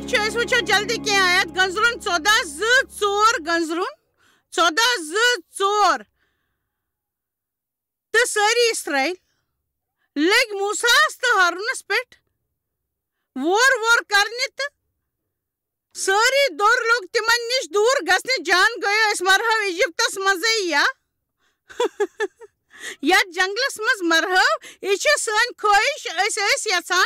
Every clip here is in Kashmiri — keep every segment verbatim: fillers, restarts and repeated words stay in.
چھِ أسۍ وٕچھو جلدی کینٛہہ آیت۔ گنزرُن ژۄداہ زٕ ژور، گنزرُن ژۄداہ زٕ ژور۔ تہٕ سٲری اسرائیل لٔگۍ موسیٰ ہَس تہٕ ہارونس پٮ۪ٹھ وور وور کرنہِ، تہٕ سٲری دوٚر لوٚگ تِمن نِش دوٗر گژھنہِ۔ جان گٔیو أسۍ مرہو ایجپتس منٛزٕے یا یتھ جنگلس منٛز مرہو، یہِ چھِ سٲنۍ خٲہِش، أسۍ ٲسۍ یژھان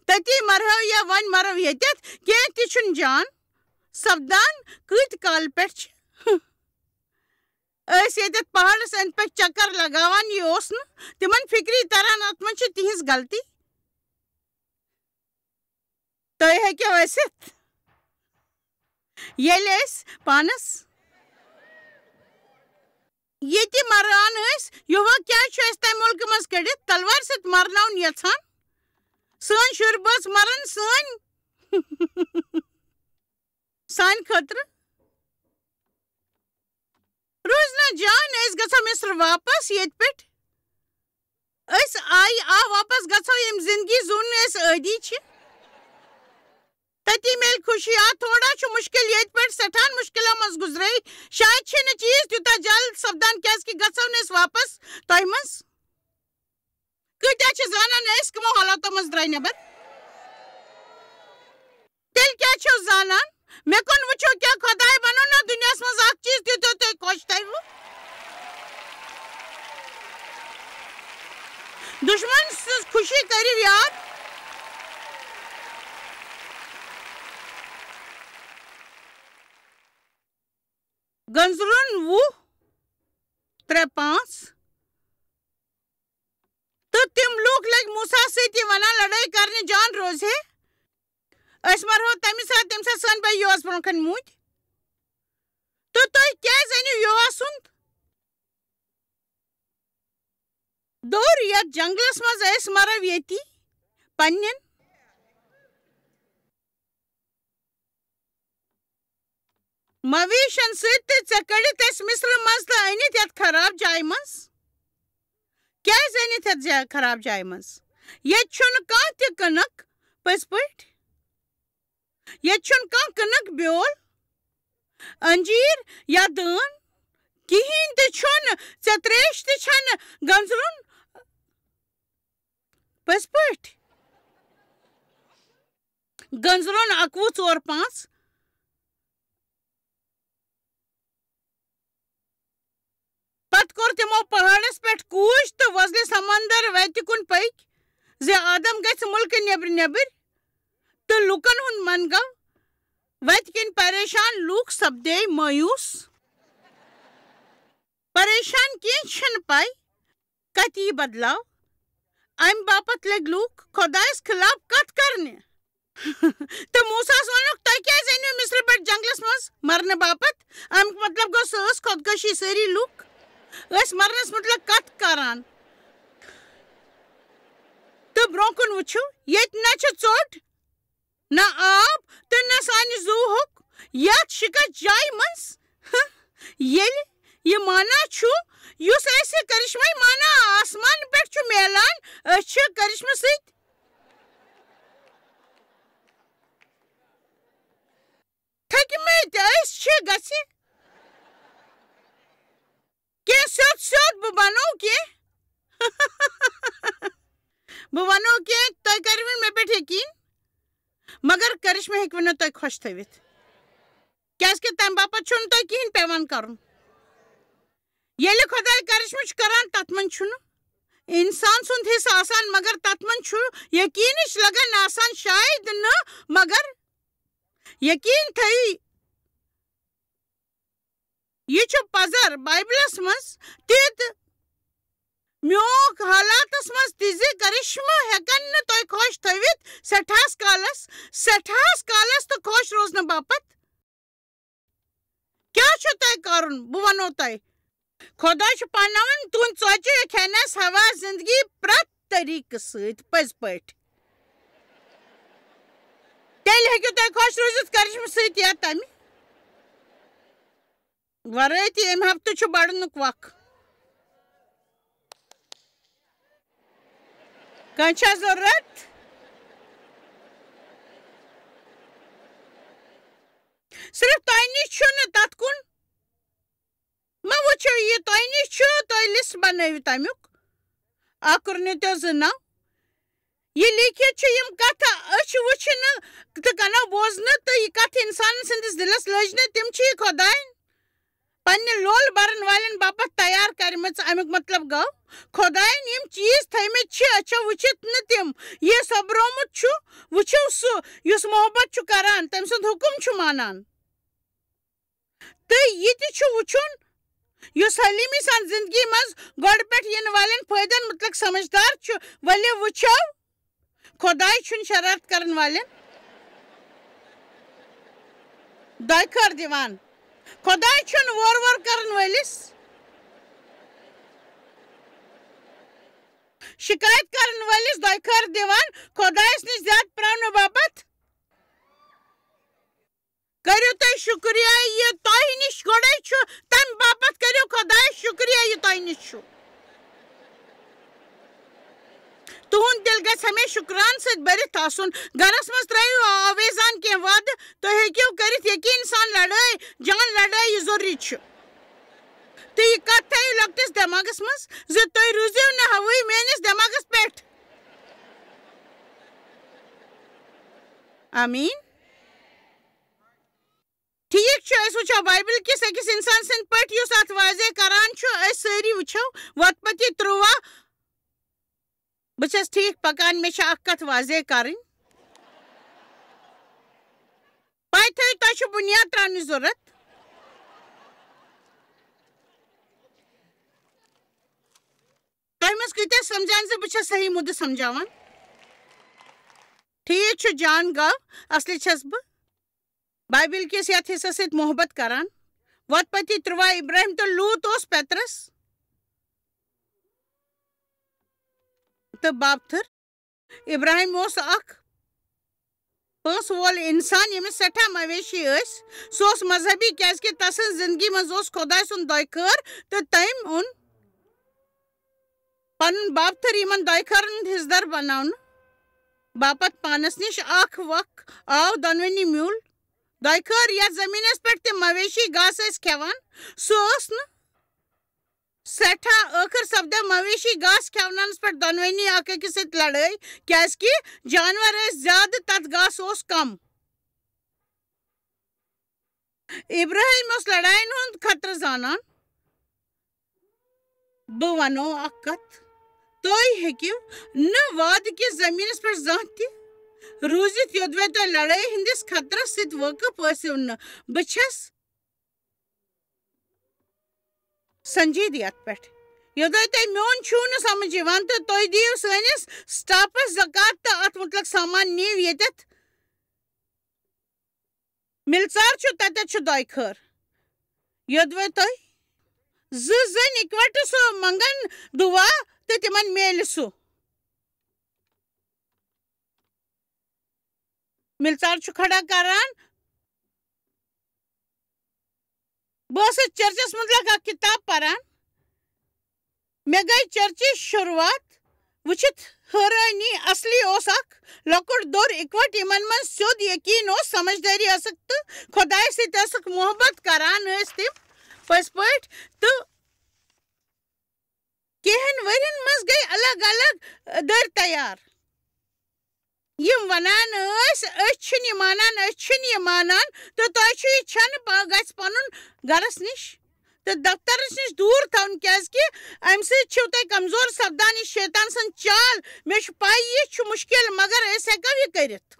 تٔتی مرہو یا وۄنۍ مرو ییٚتٮ۪تھ، کینٛہہ تہِ چھُنہٕ جان سپدان۔ کۭتۍ کالہٕ پٮ۪ٹھ چھِ أسۍ ییٚتٮ۪تھ پہاڑس أنٛدۍ پٔکۍ چکر لگاوان؟ یہِ اوس نہٕ تِمن فکری تران، اتھ منٛز چھِ تِہنٛز غلطی۔ تُہۍ ہیٚکِو ٲسِتھ، ییٚلہِ أسۍ پانس ییٚتہِ مران ٲسۍ، یہوا کیٛازِ چھُ اَسہِ تَمہِ مُلکہٕ منٛز کٔڑِتھ تلوارِ سۭتۍ مرناوُن یژھان؟ سٲنۍ شُرۍ بٲژ مرن سٲنۍ، سانہِ خٲطرٕ۔ روزنا جان، أسۍ گژھو مصر واپس، ییٚتہِ پٮ۪ٹھ أسۍ آیہِ آ واپس گژھو، ییٚمہِ زندگی زُن أسۍ عٲدی چھِ۔ تٔتی میلہِ خوشی۔ آ، تھوڑا چھُ مُشکِل، ییٚتہِ پٮ۪ٹھ سٮ۪ٹھاہن مُشکِلو منٛز گُزرے۔ شاید چھِنہٕ چیٖز تیوٗتاہ جلد سپدان، کیٛازِ کہِ گژھو نہٕ أسۍ واپس تۄہہِ منٛز۔ کۭتیٛاہ چھِ زانان أسۍ کٕمو حالاتو منٛز درٛاے نٮ۪بر؟ تیٚلہِ کیٛاہ چھِو زانان؟ مےٚ کُن وٕچھِو، کیٛاہ خۄداے بنوو نا دُنیاہَس منٛز اکھ چیٖز تیُتھ، یُتھ تۄہہِ خۄش تھٲوٕ؟ دُشمن سٕنٛز خوشی کٔرِو یاد۔ گنزرُن وُہ، ترٛےٚ پانٛژھ۔ تہٕ تِم لوٗکھ لٔگۍ موسیٰ سۭتۍ یہِ ونان، لڑٲے کرنہِ جان روزِ ہے، أسۍ مرہو تَمہِ ساتہٕ، تَمہِ ساتہٕ سٲنۍ بٲے یوس برٛونٛہہ کنہِ موٗدۍ۔ تہٕ تُہۍ کیٛازِ أنِو یوس سُنٛد دوٚر یتھ جنگلس منٛز؟ أسۍ مرو ییٚتی پننٮ۪ن مویشن سۭتۍ، تہٕ ژےٚ کٔڑِتھ اَسہِ مصرٕ منٛز تہٕ أنِتھ یَتھ خراب جایہِ منٛز۔ کیٛازِ أنِتھ یَتھ جا-، خراب جایہِ منٛز؟ ییٚتہِ چھُنہٕ کانٛہہ تہِ کٕنٕک، پٔزۍ پٲٹھۍ۔ ییٚتہِ چھُنہٕ کانٛہہ کٕنٕک بیول، انجیٖر یا دٲن، کِہیٖنۍ تہِ چھُنہٕ۔ ژےٚ ترٛیش تہِ چھَنہٕ، گنزرُن، پٔزۍ پٲٹھۍ۔ گنزرُن اَکوُہ ژور پانٛژھ۔ پتہٕ کوٚر تِمو پہاڑس پٮ۪ٹھ کوٗچ تہٕ وۄزلہِ سمندر وتہِ کُن پٔکۍ، زِ آدم گژھِ مُلکہٕ نیبر نیبر، تہٕ لوٗکن ہُنٛد من گوٚو۔ وتہِ کِنۍ پریشان لوٗکھ سپدے مایوس۔ پریشان کینٛہہ چھِنہٕ پَے، کتہِ یی بدلاو؟ امہِ باپتھ لٔگۍ لوٗکھ خۄدایس خلاف کتھ کرنہِ۔ تہٕ موسیٰ ہس ووٚنُکھ، "تۄہہِ کیٛازِ أنِو مصرٕ پٮ۪ٹھ جنگلس منٛز مرنہٕ باپتھ؟" امیُک مطلب گوٚو، سۄ ٲس خۄدکٔشی۔ سٲری لوٗکھ ٲسۍ مرنس مُتعلق کتھ کران۔ تہٕ برٛونٛہہ کُن وٕچھِو، ییٚتہِ نہ چھِ ژوٚٹ، نہ آب تہٕ نہ سانہِ زوٗ ہُک یتھ شِکست جایہِ منٛز۔ ییٚلہِ یہِ مانا چھُ، یُس اَسہِ کرشمے مانا آسمان پٮ۪ٹھ چھُ میلان، أسۍ چھِ کرشمہٕ سۭتۍ تھٔکمٕتۍ، أسۍ چھِ گژھِ کینٛہہ سیوٚد سیوٚد، بہٕ وَنو کینٛہہ۔ بہٕ وَنو کینٛہہ، تُہۍ کٔرِو وۄنۍ مےٚ پٮ۪ٹھ یقیٖن، مگر کرشمہٕ ہیٚکِوٕ نہٕ تُہۍ خۄش تھٲوِتھ، کیٛازِکہِ تَمہِ باپتھ چھُنہٕ تۄہہِ کِہیٖنۍ پٮ۪وان کَرُن۔ ییٚلہِ خۄداے کرشمہٕ چھُ کَران، تَتھ منٛز چھُنہٕ اِنسان سُنٛد حِصہٕ آسان، مگر تَتھ منٛز چھُ یقیٖنٕچ لگن آسان، شاید نہٕ، مگر یقیٖن تھٲیِو، یہِ چھُ پزر بائبلس منٛز تہِ تہٕ میوٗکھ حالاتس منٛز تہِ زِ کرشمہٕ ہٮ۪کن نہٕ تۄہہِ خۄش تھٲوِتھ سٮ۪ٹھاہس کالس، سٮ۪ٹھاہس کالس تہٕ خۄش روزنہٕ باپتھ۔ کیٛاہ چھُ تۄہہِ کرُن؟ بہٕ ونو تۄہہِ۔ خۄدا چھُ پاناوان تُہنٛد ژۄچہِ کھٮ۪نس ہوا زندگی پرٛٮ۪تھ طریٖقہٕ سۭتۍ پٔزۍ پٲٹھۍ۔ تیٚلہِ ہیٚکِو تُہۍ خۄش روٗزِتھ کرشمہٕ سۭتۍ یا تَمہِ ورٲے تہِ۔ ییٚمہِ ہفتہٕ چھُ بڑنُک وق۔ کانٛہہ چھا ضروٗرت؟ صرف تۄہہِ نِش چھُنہٕ تَتھ کُن۔ مہ وٕچھِو یہِ، تۄہہِ نِش چھُ، تُہۍ لِسٹ بَنٲوِو تَمیُک۔ اَکھ کوٚر نہٕ تۄہہِ زٕ نَو۔ یہِ لیکھِتھ چھُ یِم کَتھٕ أچھ وٕچھِ نہٕ تہٕ کَنو بوزنہٕ تہٕ یہِ کَتھٕ اِنسان سٕنٛدِس دِلَس لٔج نہٕ، تِم چھِ یہِ خۄدایَن پنٛنہِ لول بَرَن والٮ۪ن باپَتھ تیار کَرِمَژٕ۔ اَمیُک مطلب گوٚو، خۄدایَن یِم چیٖز تھٲومٕتۍ چھِ، أچھو وٕچھِتھ نہٕ تِم۔ یہِ سۄبرومُت چھُ، وٕچھِو سُہ، یُس محبت چھُ کَران، تٔمۍ سُنٛد حُکُم چھُ مانان۔ تہٕ یہِ تہِ چھُ وٕچھُن، یُس حلیٖمی سان زِندگی منٛز گۄڈٕ پٮ۪ٹھ یِنہٕ والٮ۪ن فٲیدَن مُتعلِق سمجھدار چھُ۔ ؤلِو وٕچھو، خۄداے چھُنہٕ شرارت کرن والٮ۪ن دۄیہِ خٲر دِوان۔ خۄداے چھُنہٕ وورٕ وورٕ کرن وٲلِس، شِکایت کرن وٲلِس دۄیہِ خٲر دِوان۔ خۄدایَس نِش زیادٕ پرٛاونہٕ باپتھ کٔرِو تُہۍ شُکریہ، یہِ تۄہہِ نِش گۄڈَے چھُ، تَمہِ باپتھ کٔرِو خۄدایَس شُکریہ، یہِ تۄہہِ نِش چھُ۔ تُہُنٛد دِل گژھِ ہمیشہِ شُکران سۭتۍ بٔرِتھ آسُن۔ گَرَس منٛز ترٛٲیِو آویزان کینٛہہ وعدٕ، تُہۍ ہیٚکِو کٔرِتھ یقیٖن سان لڑٲے، جان لڑٲے، یہِ ضروٗری چھُ۔ تہٕ یہِ کَتھ تھٲیِو لۄکٹِس دٮ۪ماغَس منٛز زِ تُہۍ روٗزِو نہٕ ہوٲیی میٛٲنِس دٮ۪ماغَس پٮ۪ٹھ۔ آمیٖن۔ ٹھیٖک چھُ، أسۍ وٕچھو بایبل کِس أکِس اِنسان سٕنٛدۍ پٲٹھۍ یُس اَتھ واضح کران چھُ۔ أسۍ سٲری وٕچھو وۄتپتی تُرٛواہ۔ بہٕ چھَس ٹھیٖک پکان، مےٚ چھِ اکھ کتھ واضح کرٕنۍ۔ پاے تھٲیِو، تۄہہِ چھُ بُنیاد ترٛاونٕچ ضروٗرت۔ تۄہہِ منٛز کۭتیٛاہ سمجھان زِ بہٕ چھَس صحیح مُدٕ سمجھاوان؟ ٹھیٖک چھُ، جان گوٚو، اصلی چھَس بہٕ بایبل کِس یتھ حصس سۭتۍ محبت کران۔ وۄتپتی تُرٛواہ، ابراہیم تہٕ لوط اوس پیترس تہٕ بابتھٕر۔ ابراہیم اوس اکھ پونٛسہٕ وول انسان، ییٚمِس سٮ۪ٹھاہ مویشی ٲسۍ۔ سُہ اوس مذہبی، کیازِ کہِ تسٕنٛز زندگی منٛز اوس خۄداے سُنٛد دۄیہِ خٲر تہٕ تٔمۍ اوٚن پنُن بابتھٕر یِمن دۄیہِ خٲرن ہُنٛد حصہٕ دار بناونہٕ باپتھ پانس نِش۔ اکھ وق آو، دۄنوٕنی میوٗل دۄیہِ خٲر۔ یتھ زٔمیٖنس پٮ۪ٹھ تِم مویشی گاسہٕ ٲسۍ کھٮ۪وان، سُہ اوس نہٕ سٮ۪ٹھاہ۔ ٲخٕر سپدیو مویشی گاسہٕ کھٮ۪ونس پٮ۪ٹھ دۄنوٕنی اکھ أکِس سۭتۍ لڑٲے، کیازِ کہِ جانور ٲسۍ زیادٕ، تتھ گاسہٕ اوس کم۔ ابراہیم اوس لڑاین ہُنٛد خطرٕ زانان۔ بہٕ ونو اکھ کتھ، تُہۍ ہیٚکِو نہٕ وعدٕ کِس زٔمیٖنس پٮ۪ٹھ زانٛہہ تہِ روٗزِتھ، یوٚدوَے تُہۍ لڑٲے ہٕنٛدِس خطرس سۭتۍ وٲقف ٲسِو نہٕ۔ بہٕ چھَس سنجیدٕ یتھ پٮ۪ٹھ، یوٚدوَے تۄہہِ میون چھُو نہٕ سمجھ یِوان تہٕ تُہۍ دِیِو سٲنِس سٹافس زکات تہٕ اتھ مُتعلق سامان نِیِو ییٚتٮ۪تھ مِلژار چھُ، تَتٮ۪تھ چھُ دۄیہِ خٲر۔ یوٚدوَے تۄہہِ زٕ زٔنۍ اِکوَٹہٕ سُہ منٛگن دُعا تہٕ تِمن میلہِ سُہ۔ مِلژار چھُ کھڑا کران۔ بہٕ ٲسٕس چرچس مُتعلق اکھ کِتاب پران۔ مےٚ گٔے چرچٕچ شروٗعات وٕچھِتھ حٲرٲنی۔ اصلی اوس اکھ لۄکُٹ دوٚر اِکوٹ، یِمن منٛز سیوٚد یقیٖن اوس، سمجھدٲری ٲسٕکھ تہٕ خۄدایہِ سۭتۍ ٲسٕکھ محبت کران ٲسۍ تِم پٔزۍ پٲٹھۍ۔ تہٕ کینٛہَن ؤرین منٛز گٔے الگ الگ دٔرۍ تیار۔ یِم ونان ٲسۍ، "أسۍ چھِنہٕ یہِ مانان، أسۍ چھِنہٕ یہِ مانان، تہٕ تۄہہِ چھُ یہِ چھَنہٕ پا-، گژھِ پَنُن گرس نِش تہٕ دفترس نِش دوٗر تھاوُن، کیازِ کہِ اَمہِ سۭتۍ چھِو تُہۍ کمزور سپدان۔ یہِ شیطان سٕنٛز چال، مےٚ چھُ پَے یہِ چھُ مُشکِل، مگر أسۍ ہٮ۪کو یہِ کٔرِتھ۔"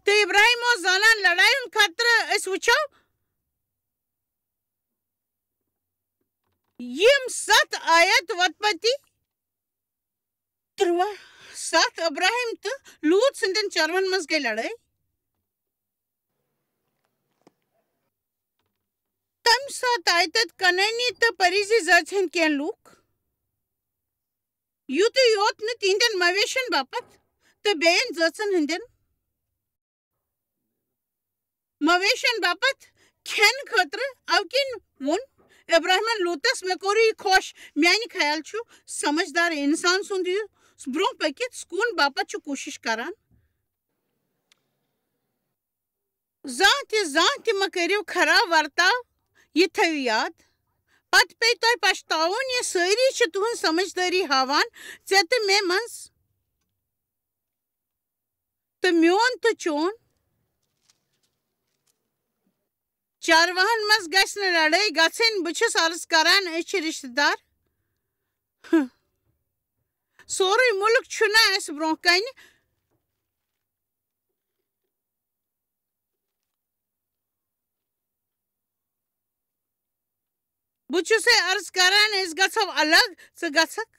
تہٕ ابراہیم اوس زانان لڑایہِ ہُنٛد خطرٕ۔ أسۍ وٕچھو یِم ستھ آیت وتپتی تُرٛواہ، ستھ، ابراہیم تہٕ لوط سٕنٛدٮ۪ن چرون منٛز گٔے لڑٲے۔ تَمہِ ساتہٕ آیہِ تَتہِ کنعانی تہٕ پریزی زٲژ ہٕنٛدۍ کینٛہہ لوٗکھ، یُتُے یوت نہٕ تِہنٛدٮ۪ن مویشن باپتھ تہٕ بیٚین زٲژن ہٕنٛدٮ۪ن مویشن باپتھ کھٮ۪ن خٲطرٕ۔ اَوٕ کِنۍ ووٚن ابراہمن لوطس، "مےٚ کوٚر یہِ خۄش۔ میانہِ خیال چھُ سمجھدار انسان سُنٛد یُس برٛونٛہہ پٔکِتھ سکوٗن باپتھ چھُ کوٗشش کران، زانٛہہ تہِ، زانٛہہ تہِ مہ کٔرِو خراب ورتاو، یہِ تھٲیِو یاد۔ پتہٕ پیٚیہِ تۄہہِ پچھتاوُن، یہِ سٲری چھِ تُہٕنٛز سمجھدٲری ہاوان، ژےٚ تہٕ مےٚ منٛز۔ تہٕ میون تہٕ چون۔ چارواہن منٛز گژھِ نہٕ لڑٲے گژھٕنۍ، بہٕ چھُس عرض کران، أسۍ چھِ رشتہٕ دار۔ ہم۔ سورُے مُلک چھُنہ اَسہِ برونٛہہ کنہِ۔ بہٕ چھُسے عرض کران، أسۍ گژھو الگ، ژٕ گژھکھ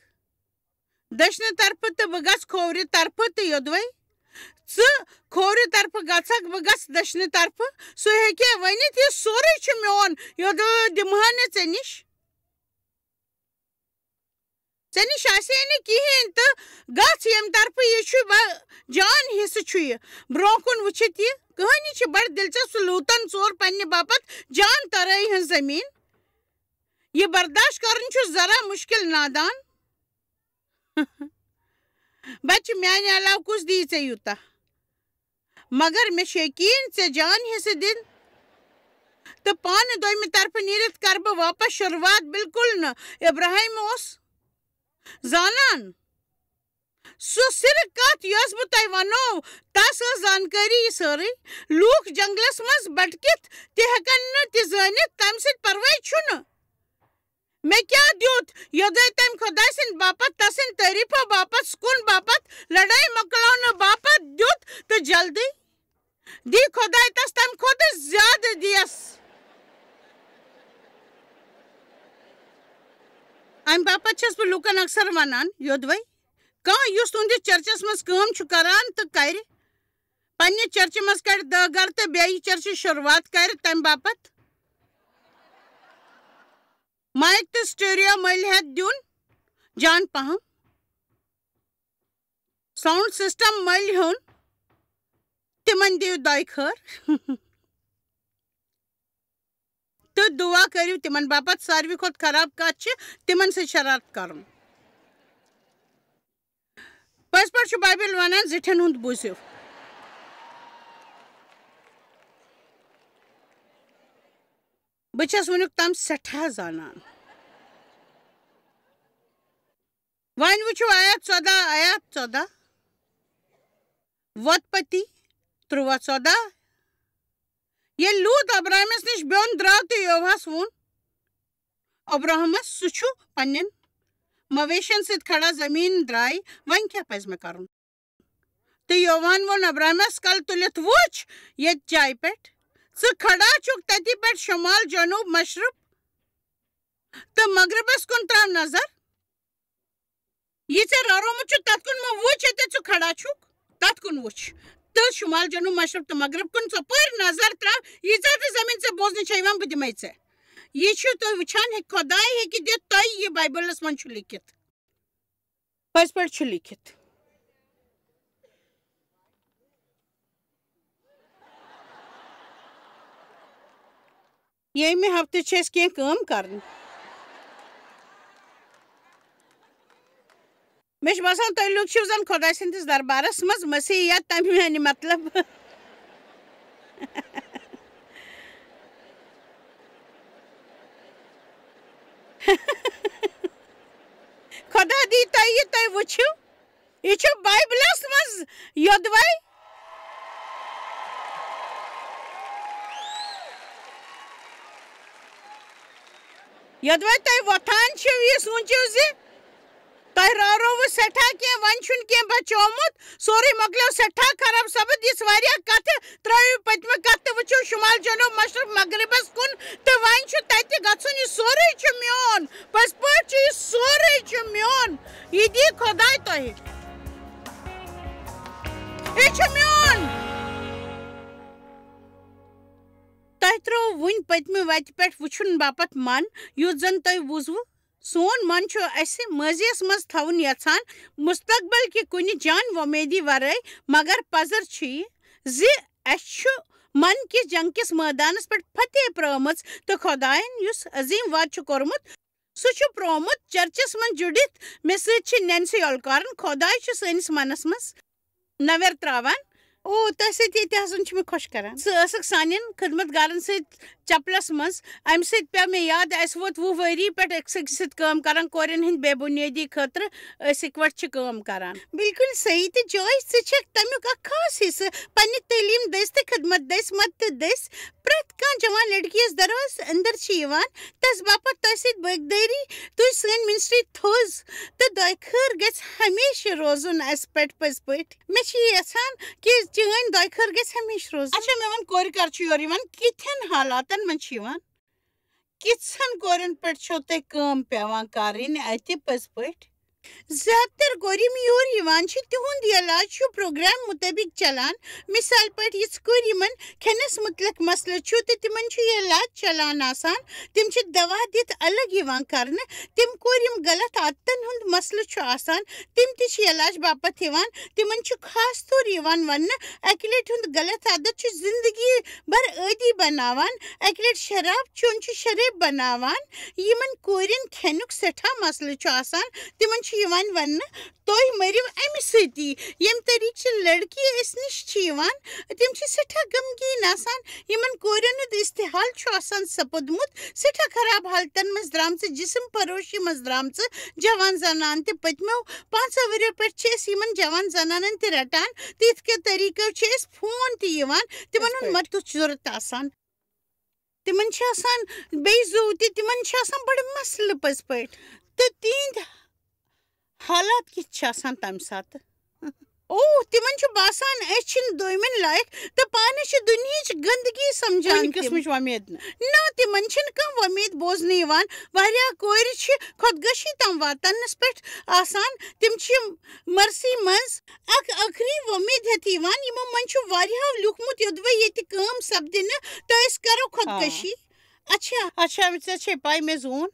دٔچھنہِ طرفہٕ تہٕ بہٕ گژھٕ کھوورِ طرفہٕ تہٕ یوٚدوَے ژٕ کھوورِ طرفہٕ گژھکھ، بہٕ گژھٕ دٔچھنہِ طرفہٕ۔ سُہ ہیٚکہِ ؤنِتھ، یہِ سورُے چھُ میون، یوٚدوَے دِمہٕ ہا نہٕ ژےٚ نِش۔ ژےٚ نِش آسہِ ہے نہٕ کِہیٖنۍ تہٕ گژھ ییٚمہِ طرفہٕ یہِ چھُ، بہ-، جان حصہٕ چھُ یہِ۔ برونٛہہ کُن وٕچھِتھ یہِ کہانی چھِ بڑٕ دلچسپ۔ لوٗطن ژور پننہِ باپتھ جان ترٲے ہٕنٛز زٔمیٖن۔ یہِ برداشت کرُن چھُ ذرا مُشکِل، نادان۔ بچہِ، میانہِ علاوٕ کُس دِیہِ ژےٚ یوٗتاہ؟ مگر مےٚ چھُ یقیٖن ژےٚ جان حصہٕ دِن۔ تہٕ پانہٕ دوٚیمہِ طرفہٕ نیٖرِتھ کرٕ بہٕ واپس شروٗعات۔ بالکل نہٕ۔ ابراہیم اوس زانان سُہ سِرٕ کتھ، یۄس بہٕ تۄہہِ ونو، تس ٲس زانکٲری یہِ سٲرٕے۔ لوٗکھ جنگلس منٛز بٹکِتھ تہِ ہٮ۪کن نہٕ تہِ زٲنِتھ، تمہِ سۭتۍ پرواے چھُنہٕ۔ مےٚ کیٛاہ دیُت؟ یوٚدوَے تٔمۍ خۄداے سٕنٛدِ باپتھ، تسٕنٛدِ تعریٖفو باپتھ، سکوٗن باپتھ، لڑٲے مۄکلاونہٕ باپتھ دیُت، تہٕ جلدی دی خۄداے تس تمہِ کھۄتہٕ زیادٕ دِیس۔ امہِ باپتھ چھَس بہٕ لوٗکن اکثر ونان، یوٚدوَے کانٛہہ یُس تُہنٛدِس چرچس منٛز کٲم چھُ کران تہٕ کرِ، پننہِ چرچہِ منٛز کڑِ دَہ گرٕ تہٕ بیٚیہِ چرچہِ شروٗعات کرِ، تمہِ باپتھ مایک تہٕ سٹیریو مٔلۍ ہٮ۪تھ دیُن جان پہم، ساؤنڈ سسٹم مٔلۍ ہیوٚن، تِمن دِیِو دۄیہِ خٲر۔ تہٕ دُعا کٔرِو تِمن باپتھ۔ ساروی کھۄتہٕ خراب کتھ چھِ تِمن سۭتۍ شرارت کرُن۔ پٔزۍ پٲٹھۍ چھُ بایبل ونان، زِٹھٮ۪ن ہُنٛد بوٗزِو۔ بہٕ چھَس وُنیُک تام سٮ۪ٹھاہ زانان۔ وۄنۍ وٕچھِو آیت ژۄداہ، آیت ژۄداہ، وۄتپتی تُرٛواہ ژۄداہ۔ ییٚلہِ لوٗط ابراہمس نِش بیوٚن درٛاو تہٕ یوہاہس ووٚن ابراہمس، سُہ چھُ پننٮ۪ن مویشن سۭتۍ کھڑا زٔمیٖن درٛاے، وۄنۍ کیٛاہ پزِ مےٚ کرُن؟ تہٕ یوہاہن ووٚن ابراہمس، کلہٕ تُلِتھ وُچھ ییٚتہِ جایہِ پٮ۪ٹھ۔ ژٕ کھڑا چھُکھ تٔتی پٮ۪ٹھ شمال، جنوب، مشرق تہٕ مغربس کُن تراو نظر۔ یہِ ژےٚ راورومُت چھُ، تتھ کُن مہ وُچھ، ییٚتٮ۪تھ ژٕ کھڑا چھُکھ، تتھ کُن وُچھ۔ تہٕ شمال، جنوب، مشرق تہٕ مغرب کُن ژۄپٲرۍ نظر تراو۔ ییٖژاہ تہِ زٔمیٖن ژےٚ بوزنہٕ چھےٚ یِوان، بہٕ دِمے ژےٚ۔ یہِ چھُ تُہۍ وٕچھان، ہے، خۄداے ہیٚکہِ دِتھ تۄہہِ، یہِ بایبلس منٛز چھُ لیکھِتھ۔ پٔزۍ پٲٹھۍ چھُ لیکھِتھ۔ ییٚمہِ ہفتہٕ چھِ اَسہِ کینٛہہ کٲم کرٕنۍ۔ مےٚ چھُ باسان، تُہۍ لُکھ چھِو زَن خۄداے سٕنٛدِس دربارس منٛز مسیحیت، تَمہِ میانہِ مطلب۔ خۄدا دی تۄہہِ یہِ تُہۍ وٕچھِو۔ یہِ چھُ بایبلس منٛز یوٚدوَے۔ یوٚدوَے تُہۍ وۄتھان چھِو، یہِ سوٗنٛچِو زِ تۄہہِ راورووٕ سٮ۪ٹھاہ کینٛہہ، وۄنۍ چھُنہٕ کینٛہہ بچومُت، سورُے مۄکلیو سٮ۪ٹھاہ خراب سپُد۔ یِژھ واریاہ کتھٕ ترٛٲوِو پٔتمہِ کتھٕ تہٕ وٕچھِو شمال، جنوب، مشرق، مغربس کُن تہٕ وۄنۍ چھُ تَتہِ گژھُن۔ یہِ سورُے چھُ میون، پٔزۍ پٲٹھۍ چھُ یہِ سورُے چھُ میون۔ یہِ دی خۄداے تۄہہِ۔ یہِ چھُ میون۔ تۄہہِ ترٛوو وُنہِ پٔتمہِ وتہِ پٮ۪ٹھ وُچھُن باپتھ من، یُتھ زن تۄہہِ بوٗزوٕ۔ سون من چھُ اسہِ مٲضیَس منٛز تھاوُن یژھان، مستقبل کہِ کُنہِ جان وۄمیدی ورٲے، مگر پزر چھُ یہِ زِ اسہِ چھُ من کِس جنگ کِس مٲدانس پٮ۪ٹھ فتح پرٲومٕژ تہٕ خۄداین یُس عظیٖم وعدٕ چھُ کوٚرمُت، سُہ چھُ پرٛومُت۔ چرچس منٛز جُڑِتھ مےٚ سۭتۍ چھِ نینسی اولکارن۔ خۄداے چھُ سٲنِس منس منٛز نویر تراوان۔ او، تۄہہِ سۭتۍ ییٚتہِ آسُن چھُ مےٚ خۄش کران۔ ژٕ ٲسٕکھ سانٮ۪ن خدمت گارن سۭتۍ چپلس منٛز۔ امہِ سۭتۍ پیوٚو مےٚ یاد، اسہِ ووت وُہ ؤری پٮ۪ٹھ أکۍ سٕے سۭتۍ کٲم کران، کورٮ۪ن ہٕنٛدۍ بے بُنیٲدی خٲطرٕ۔ أسۍ اِکوٹہٕ چھِ کٲم کران۔ بالکل صحیح۔ تہٕ جوش، ژٕ چھکھ تمیُک اکھ خاص حصہٕ۔ پننہِ تعلیٖم دٔسۍ تہٕ خدمت دٔسۍ، مدتہٕ دٔسۍ، پرٛٮ۪تھ کانٛہہ جوان لڑکی یۄس دروازس اندر چھِ یِوان، تس باپتھ تۄہہِ سۭتۍ بٲگدٲری۔ تُہۍ سٲنۍ منسٹری تھوٚز تہٕ دۄیہِ خٲر گژھِ ہمیشہِ روزُن اسہِ پٮ۪ٹھ پٔزۍ پٲٹھۍ۔ مےٚ چھِ یہِ یژھان کہِ چٲنۍ دۄیہِ خٲر گژھِ ہمیشہِ روزٕنۍ۔ اچھا، مےٚ وَن، کورِ کر چھُ یورٕ یِوان؟ کِتھٮ۪ن حالاتن منٛز چھِ یِوان؟ کِژھن کورٮ۪ن پٮ۪ٹھ چھو تۄہہِ کٲم پٮ۪وان کرٕنۍ اَتہِ پٔزۍ پٲٹھۍ؟ زیادٕ تر کورِ یِم یور یِوان چھِ، تِہُنٛد یہِ علاج چھُ پروگرام مُطٲبِق چلان۔ مثال پٲٹھۍ، یِژھ کورِ یِمن کھٮ۪نس مُتعلق مسلہٕ چھُ تہٕ تِمن چھُ یہِ علاج چلان آسان، تِم چھِ دوا دِتھ الگ یِوان کرنہٕ۔ تِم کورِ یِم غلط عادتن ہُنٛد مسلہٕ چھُ آسان، تِم تہِ چھِ علاج باپتھ یِوان۔ تِمن چھُ خاص طور یِوان وننہٕ، اکہِ لٹہِ ہُنٛد غلط عادت چھُ زندگی بھر عٲدی بناوان۔ اکہِ لٹہِ شراب چیوٚن چھُ شریف بناوان۔ یِمن کورٮ۪ن کھٮ۪نُک سٮ۪ٹھاہ مسلہٕ چھُ آسان، تِمن چھُ یِوان وننہٕ، "تُہۍ مٔرِو امہِ سۭتی۔" ییٚمہِ طریقہٕ چہِ لڑکی أسۍ نِش چھِ یِوان، تِم چھِ سٮ۪ٹھاہ غمگیٖن آسان۔ یِمن کورٮ۪ن ہُنٛد استحال چھُ آسان سپُدمُت، سٮ۪ٹھاہ خراب حالتن منٛز درامژٕ، جسم فروشی منٛز درامژٕ جوان زنان تہِ۔ پٔتمیو پانٛژو ؤرِیو پٮ۪ٹھ چھِ أسۍ یِمن جوان زنانن تہِ رٹان، تہٕ یِتھ کٔنۍ طریٖقو چھِ أسۍ فون تہِ یِوان، تِمن ہُنٛد مدتُک ضروٗرت آسان۔ تِمن چھِ آسان بیٚیہِ زُو تہِ، تِمن چھِ آسان بڑٕ مسلہٕ پٔزۍ پٲٹھۍ، تہٕ تِہنٛدۍ حالات کِتھ چھِ آسان تمہِ ساتہٕ؟ اوہ، تِمن چھُ باسان أسۍ چھِنہٕ دوٚیمٮ۪ن لایق تہٕ پانس چھِ دُنیہٕچ گندگی سمجھان کُنہِ تِم۔ قٕسمٕچ وۄمید نہٕ۔ نہ، تِمن چھِنہٕ کانٛہہ وۄمید بوزنہٕ یِوان۔ واریاہ کورِ چھِ خودکشی تام واتنس پٮ۪ٹھ آسان۔ تِم چھِ مرثی منٛز اکھ ٲخری وۄمید ہیٚتھ یِوان۔ یِمو منٛز چھُ واریاہو لیوٗکھمُت، یوٚدوَے ییٚتہِ کٲم سپدِ نہٕ تہٕ أسۍ کرو خودکشی۔ اچھا۔ اچھا، ژےٚ چھے پاے مےٚ زون؟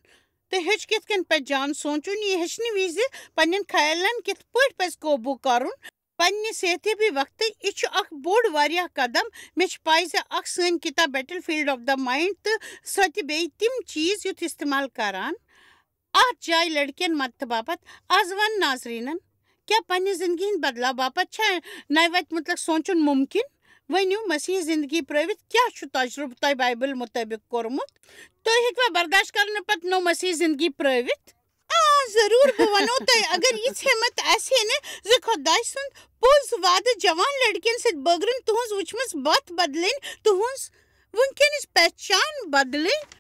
تہٕ ہیٚچھ کِتھ کٔنۍ پَزِ جان سونٛچُن؟ یہِ ہیٚچھنہٕ وِزِ پننٮ۪ن خیالن کِتھ پٲٹھۍ پَزِ قوبوٗ کرُن پننہِ صحتیابی وقتہٕ۔ یہِ چھُ اکھ بوٚڑ واریاہ قدم۔ مےٚ چھِ پاے زِ اکھ سٲنۍ کِتاب battle field of the mind تہٕ سۄ تہِ بیٚیہِ تِم چیٖز یُتھ استعمال کران۔ اتھ جایہِ لڑکین مدتہٕ باپتھ۔ از ون ناظرینن، کیٛاہ پننہِ زندگی ہٕنٛدِ بدلاو باپتھ چھا نوِ وتہِ مُتعلق سونٛچُن مُمکِن؟ ؤنِو، مسیحی زندگی پرٲوِتھ کیٛاہ چھُ تجرُبہٕ تۄہہِ بایبل مُطٲبِق کوٚرمُت؟ تُہۍ ہیٚکوا برداشت کرنہٕ پتہٕ نوٚو مسیحی زندگی پرٲوِتھ؟ آ، ضروٗر۔ بہٕ ونو تۄہہِ، اگر یِژھ ہمت آسہِ ہے نہٕ زِ خۄداے سُنٛد پوٚز وعدٕ جوان لڑکین سۭتۍ بٲگرُن، تُہنٛز وٕچھمٕژ وتھ بدلٕنۍ، تُہنٛز وٕنکیٚنٕچ پہچان بدلٕنۍ،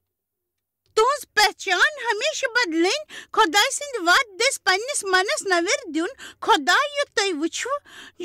تُہنٛز پہچان ہمیشہٕ بدلٕنۍ، خۄداے سٕنٛدِ وعدٕ دٔسۍ پننِس منس نویر دیُن۔ خۄداے یُتھ تُہۍ وٕچھِو،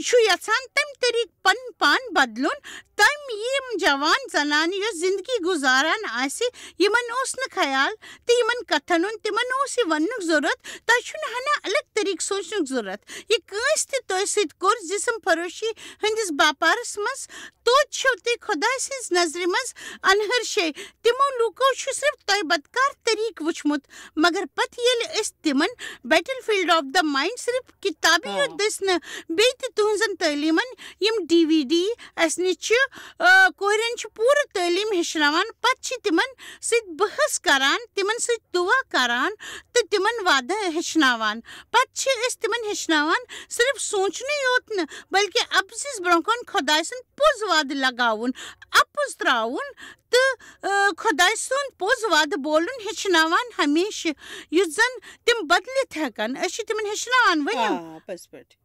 چھُ یژھان تمہِ طریقہٕ پنُن پان بدلُن۔ تٔمۍ یِم جوان زنانہٕ یۄس زندگی گُزاران آسہِ، یِمن اوس نہٕ خیال تہٕ یِمن کتھن ہُنٛد، تِمن اوس یہِ وننُک ضروٗرت، تۄہہِ چھُنہٕ ہنا الگ طریقہٕ سونٛچنُک ضروٗرت۔ یہِ کٲنٛسہِ تہِ تۄہہِ سۭتۍ کوٚر جسم فروشی ہٕنٛدِس باپارس منٛز، توتہِ چھِو تُہۍ خۄداے سٕنٛز نظرِ منٛز انہر شے۔ تِمو لوٗکو چھُ صرف تۄہہِ بدکار طریٖقہٕ وُچھمُت، مگر پتہٕ ییٚلہِ أسۍ تِمن battle field of the mind صرف کِتابی یوت آ۔ دٔسۍ نہٕ، بیٚیہِ تہِ تُہنٛزن تعلیٖمن یِم ڈی وی ڈی اَسہِ نِش چھِ، آ، کورٮ۪ن چھِ پوٗرٕ تعلیٖم ہیٚچھناوان، پتہٕ چھِ تِمن سۭتۍ بحث کران، تِمن سۭتۍ دُعا کران تہٕ تِمن وعدٕ ہیٚچھناوان۔ پتہٕ چھِ أسۍ تِمن ہیٚچھناوان صرف سونٛچنُے یوت نہٕ، بلکہِ اَپزِس برٛونٛہہ کُن خۄداے سُنٛد پوٚز وعدٕ لگاوُن، اَپُز ترٛاوُن تہٕ، آ، خۄداے سُنٛد پوٚز وعدٕ بولُن ہیٚچھناوان ہمیشہٕ، یُتھ زن تِم بدلِتھ ہٮ۪کن۔ أسۍ چھِ تِمن ہیٚچھناوان۔ ؤنِو۔ آ، پٔزۍ پٲٹھۍ۔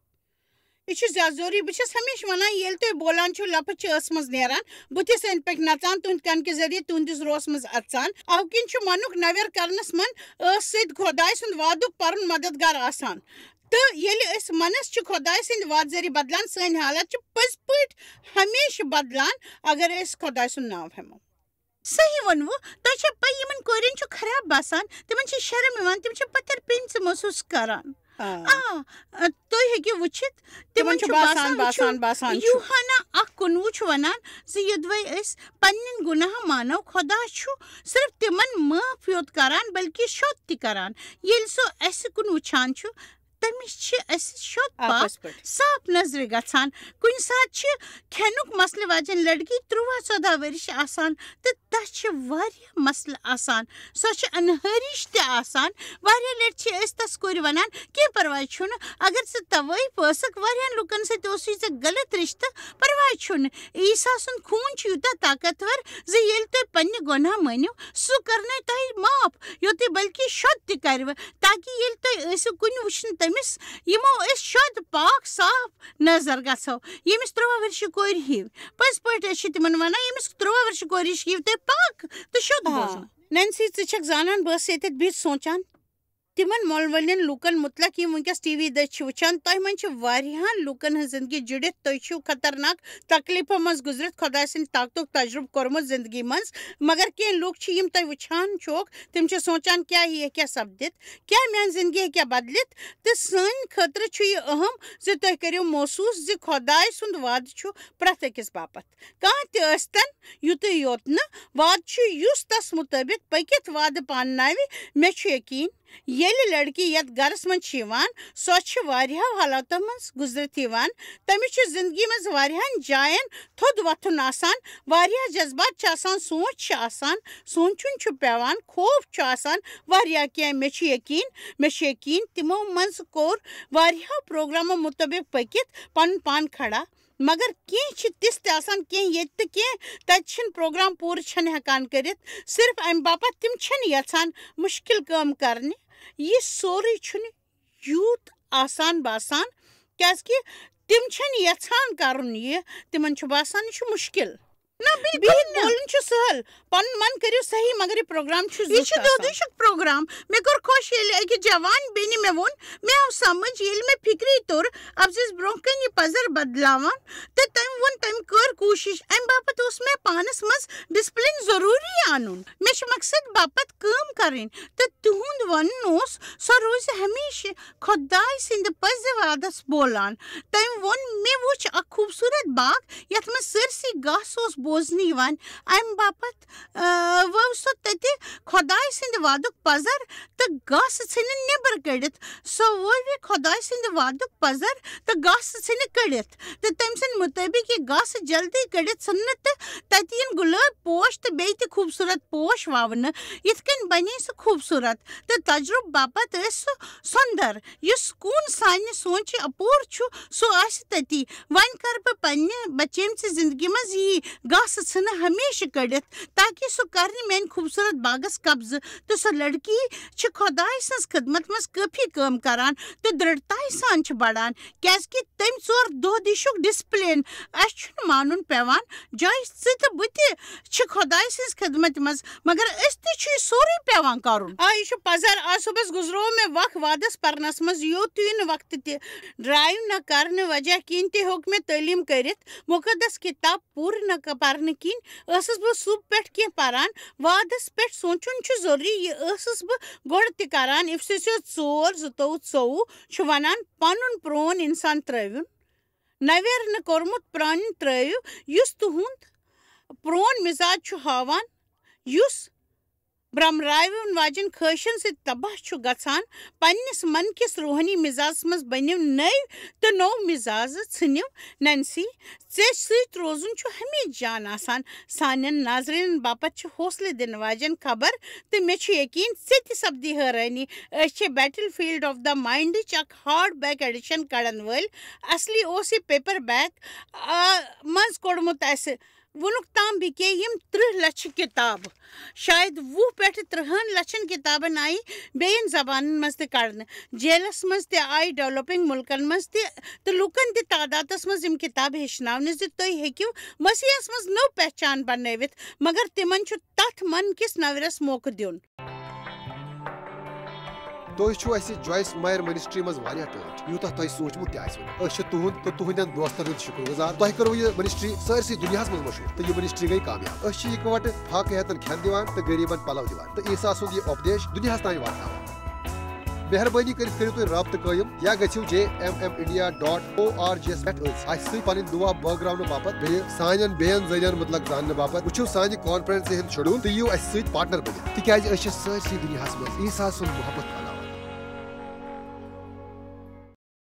یہِ چھُ زیادٕ ضروٗری۔ بہٕ چھَس ہمیشہٕ وَنان، ییٚلہِ تُہۍ بولان چھِو، لَفظ چھِ ٲسہٕ منٛز نیران، بُتھِس أنٛدۍ پٔکۍ نَژان، تُہٕنٛدِ کَنکہِ ذٔریعہٕ تُہٕنٛدِس روحَس منٛز اَژان۔ اَوٕ کِنۍ چھُ مَنُک نَویر کَرنَس منٛز ٲسہٕ سۭتۍ خۄداے سُنٛد وعدُک پَرُن مددگار آسان۔ تہٕ ییٚلہِ أسۍ مَنَس چھِ خۄداے سٕنٛدِ وعدٕ ذٔریعہٕ بدلان، سٲنۍ حالت چھِ پٔزۍ پٲٹھۍ ہمیشہٕ بدلان، اگر أسۍ خۄداے سُنٛد ناو ہٮ۪مو۔ صحیح ووٚنوٕ۔ تۄہہِ چھا پَے، یِمَن کورٮ۪ن چھُ خراب باسان، تِمَن چھِ شرم یِوان، تِم چھِ پَتھر پیٚنۍ ژٕ محسوٗس کران۔ آ۔ آ، آ، تُہۍ ہیٚکِو وٕچھِتھ، تِمَن تِمَن چھُ چھُ باسان، باسان، یہِ چھُ باسان، باسان چھُ۔ یوحنا اکھ کُنوُہ چھُ وَنان زِ یوٚدوَے أسۍ پنٛنٮ۪ن گُناہ مانو، خۄدا چھُ صرف تِمَن معاف یوت کران، بلکہِ شوٚد تہِ کران۔ ییٚلہِ سُہ اَسہِ کُن وٕچھان چھُ، أمِس چھِ اَسہِ شوٚد آ، پاکھ پٔزۍ پٲٹھۍ۔ صاف نظرِ گژھان۔ کُنہِ ساتہٕ چھِ کھٮ۪نُک مسلہٕ واجٮ۪ن لڑکی تُرٛواہ ژۄداہ ؤرِش آسان تہٕ تَس چھِ واریاہ مسلہٕ آسان۔ سۄ چھِ انہٲرِش تہِ آسان۔ واریاہ لٹہِ چھِ أسۍ تَس کورِ وَنان، "کینٛہہ پرواے چھُنہٕ، اگر ژٕ توٲیف ٲسٕکھ، واریاہن لُکن سۭتۍ اوسُے ژےٚ غلط رِشتہٕ، پرواے چھُنہٕ۔ عیسیٰ سُنٛد خوٗن چھُ یوٗتاہ طاقتور زِ ییٚلہِ تُہۍ پننہِ گۄناہ مٲنِو، سُہ کرنٲے تۄہہِ معاف، یوٚتُے بلکہِ شوٚد تہِ کرِوٕ، تاکہِ ییٚلہِ تُہۍ ٲسِو کُنہِ وٕچھنہٕ تٔمِس، یِمو أسۍ شوٚد پاک صاف نظر گژھو، ییٚمِس تُرٛواہ ؤرشہِ کورِ ہِوۍ۔" پٔزۍ پٲٹھۍ أسۍ چھِ تِمن ونان، ییٚمِس تُرٛواہ ؤرشہِ کورِ ہِش یِیِو تُہۍ پاک تہٕ شوٚد آ۔ بوزُن۔ نینسی، ژٕ چھکھ زانان، بہٕ ٲسٕس ییٚتٮ۪تھ بِہِتھ سونٛچان، تِمن مۄلوٕلٮ۪ن لوٗکن مُتلق، یِم وٕنکیٚس ٹی وی دٔسۍ چھِ وٕچھان، تۄہہِ منٛز چھِ واریاہن لوٗکن ہٕنٛز زندگی جُڑِتھ، تُہۍ چھِو خطرناک تکلیفو منٛز گُزرِتھ خۄداے سٕنٛدِ طاقتُک تجرُبہٕ کوٚرمُت زندگی منٛز، مگر کینٛہہ لوٗکھ چھِ، یِم تُہۍ وٕچھان چھِکھ، تِم چھِ سونٛچان، کیٛاہ یہِ ہیٚکیٛاہ سپدِتھ؟ کیٛاہ میٛانہِ زندگی ہیٚکیٛاہ بدلِتھ؟ تہٕ سانہِ خٲطرٕ چھُ یہِ اہم زِ تُہۍ کٔرِو محسوٗس زِ خۄداے سُنٛد وعدٕ چھُ پرٛٮ۪تھ أکِس باپتھ۔ کانٛہہ تہِ ٲسۍتن، یُتُے یوت نہٕ، وعدٕ چھُ یُس تس مُطٲبِق پٔکِتھ وعدٕ پانناوِ۔ مےٚ چھُ یقیٖن، ییٚلہِ لڑکی یتھ گرس منٛز چھِ یِوان، سۄ چھِ واریاہو حالاتو منٛز گُزرِتھ یِوان۔ تٔمِس چھُ زندگی منٛز واریاہن جاین تھوٚد وۄتھُن آسان، واریاہ جذبات چھِ آسان، سونٛچ چھِ آسان، سونٛچُن چھُ پٮ۪وان، خوف چھُ آسان، واریاہ کینٛہہ۔ مےٚ چھُ یقیٖن، مےٚ چھُ یقیٖن تِمو منٛز کوٚر واریاہو پروگرامو مُطٲبِق پٔکِتھ پنُن پان کھڑا۔ مگر کینٛہہ چھِ تِژھ تہِ آسان، کینٛہہ ییٚتہِ تہٕ کینٛہہ تَتہِ چھِنہٕ پروگرام پوٗرٕ چھِنہٕ ہٮ۪کان کٔرِتھ۔ صرف اَمہِ باپتھ تِم چھِنہٕ یَژھان مُشکِل کٲم کَرنہِ۔ یہِ سورُے چھُنہٕ یوٗت آسان باسان، کیٛازِکہِ تِم چھِنہٕ یَژھان کَرُن یہِ۔ تِمَن چھُ باسان، یہِ چھُ مُشکِل۔ نہ، بِلکُل بِہِتھ نہٕ۔ بولُن چھُ سہل۔ پَنُن من کٔرِو صحیح، مگر یہِ پروگرام چھُ یہِ زیُٹھ چھُ آسان۔ دۄدٕشُک پروگرام۔ مےٚ کوٚر خۄش، ییٚلہِ أکِس جوان بیٚنہِ مےٚ ووٚن، مےٚ آو سمجھ، ییٚلہِ مےٚ فِکرِ توٚر، بہٕ چھَس برٛونٛہہ کَنہِ یہِ پزر بدلاوان، تہٕ تٔمۍ ووٚن، تٔمۍ کٔر کوٗشِش۔ اَمہِ باپتھ اوس مےٚ پانَس منٛز ڈسپلن ضروٗری اَنُن۔ مےٚ چھُ مقصد باپتھ کٲم کَرٕنۍ، تہٕ تِہُنٛد وَنُن اوس، سۄ روزِ ہمیشہِ خۄداے سٕنٛدِ پزِ وعدس بولان۔ تٔمۍ ووٚن، مےٚ وُچھ اکھ خوٗبصوٗرت باغ، یَتھ منٛز سٲرسٕے گاسہٕ اوس بوزنہٕ یِوان۔ اَمہِ باپتھ، آ، وٲو سۄ تَتہِ خۄداے سٕنٛدِ وعدُک پزر تہٕ گاسہٕ ژھٕنِن نیبر کٔڑِتھ۔ سۄ وٲوِ خۄداے سٕنٛدِ وعدُک پزر تہٕ گاسہٕ ژھٕنہِ کٔڑِتھ۔ تہٕ تٔمۍ سٕنٛدِ مُطٲبِق یہِ گاسہٕ جلدی کٔڑِتھ ژھٕننہٕ تہٕ تَتہِ یِن گُلٲبۍ پوش تہٕ بیٚیہِ تہِ خوٗبصوٗرت پوش وَونہٕ۔ یِتھ کٔنۍ بَنے سُہ خوٗبصوٗرت تہٕ تجرُبہٕ باپتھ ٲسۍ سُہ سۄندر۔ یُس کوٗن سانہِ سونچہِ اپور چھُ، سُہ آسہِ تٔتی۔ وۄنۍ کَرٕ بہٕ پننہِ بچیمژِ زندگی منٛز یی گاسہٕ ژھٕنہٕ ہمیشہٕ کٔڑِتھ، تاکہِ سُہ کرِ نہٕ میانہِ خوٗبصوٗرت باغس قبضہٕ۔ تہٕ سۄ لڑکی چھِ خۄداے سٕنٛز خدمت منٛز کٲفی کٲم کران تہٕ درڑتایہِ سان چھِ بڑان، کیازِ کہِ تٔمۍ ژور دۄہ دیشُک ڈسپلن۔ اسہِ چھُنہٕ مانُن پٮ۪وان، جاے ژٕ تہٕ بہٕ تہِ چھِ خۄداے سٕنٛز خدمت منٛز، مگر أسۍ تہِ چھُ یہِ سورُے پٮ۪وان کرُن۔ آ، یہِ چھُ پزر۔ آز صُبحس گُزروو مےٚ وق وادس پرنس منٛز، یوت یہِ نہٕ وقتہٕ تہِ ڈرایو نہ کرنہٕ وجہ کِنۍ تہِ ہیوٚک مےٚ تعلیٖم کٔرِتھ۔ مُقدس کِتاب پوٗرٕ نہ ک-، پرنہٕ کِنۍ ٲسٕس بہٕ صُبح پٮ۪ٹھ کینٛہہ پران۔ وادس پٮ۪ٹھ سونٛچُن چھُ ضروٗری، یہِ ٲسٕس بہٕ گۄڈٕ تہِ کران۔ افسیسیو ژور، زٕتووُہ، ژوٚوُہ چھُ ونان، پنُن پرون انسان ترٲوِن، نویر نہٕ کوٚرمُت پرٛانہِ ترٲوِو، یُس تُہُنٛد پرون مزاج چھُ ہاوان، یُس برٛمراوَن واجٮ۪ن خٲہِشن سۭتۍ تباہ چھُ گژھان۔ پننِس من کِس روحٲنی مزاجس منٛز بٔنِو نٔوۍ تہٕ نوٚو مزاج ژھٕنِو۔ نینسی، ژےٚ سۭتۍ روزُن چھُ ہمیشہٕ جان آسان۔ سانٮ۪ن ناظریٖنن باپتھ چھِ حوصلہٕ دِنہٕ واجٮ۪ن خبر، تہٕ مےٚ چھُ یقیٖن ژےٚ تہِ سپدی حٲرٲنی۔ أسۍ چھِ بیٹل فیلڈ آف دا مائنڈٕچ اکھ ہارڈ بیک ایڈیشن کڑن وٲلۍ۔ اصلی اوس یہِ پیپر بیک، آ، منٛز کوٚڑمُت اَسہِ۔ وُنیُک تام بِکے یِم ترٕٛہ لچھ کِتابہٕ، شاید وُہ پٮ۪ٹھ ترٕٛہَن لچھن کِتابَن آیہِ بیٚیَن زبانَن منٛز تہِ کڑنہٕ۔ جیلَس منٛز تہِ آیہِ ڈیولپنگ مُلکَن منٛز تہِ تہٕ لوٗکَن تہِ تعدادَس منٛز یِم کِتابہٕ ہیٚچھناونہٕ زِ تُہۍ ہیٚکِو مسیحَس منٛز نٔو پہچان بنٲوِتھ، مگر تِمَن چھُ تَتھ من کِس نوِرَس موقعہٕ دیُن۔ تُہۍ چھِو اَسہِ جوائس مائر منسٹری منٛز واریاہ ٹٲٹھۍ، یوٗتاہ تۄہہِ سوٗنٛچمُت تہِ آسِوٕ نہٕ۔ أسۍ چھِ تُہُنٛد تہٕ تُہٕنٛدٮ۪ن دوستن ہُنٛد شُکر گُزار۔ تۄہہِ کٔروٕ یہِ منسٹری سٲرسٕے دُنیاہَس منٛز مشہوٗر تہٕ یہِ منسٹری گٔے کامیاب۔ أسۍ چھِ یِکہٕ وٹہٕ فاقہٕ ہیتن کھٮ۪ن دِوان تہٕ غریٖبن پلو دِوان تہٕ عیسیٰ سُنٛد یہِ اُپدیش دُنیاہَس تام واتناوان۔ مہربٲنی کٔرِتھ کٔرِو تُہۍ رابطہٕ قٲیِم یا گٔژھِو J M M India dot O R G یَس پٮ۪ٹھ أتھۍ اَسہِ سۭتۍ پنٕنۍ دُعا بٲگراونہٕ باپتھ۔ بیٚیہِ سانٮ۪ن بیٚین ذٔریعن مُتلق زاننہٕ باپتھ وٕچھِو سانہِ کانفرنسہِ ہُنٛد شیڈول تہٕ یِیِو اَسہِ سۭتۍ پارٹنر بٔنِتھ، تِکیازِ أسۍ چھِ سٲرسٕے دُنیاہَس منٛز عیسیٰ سُنٛد محبت کران۔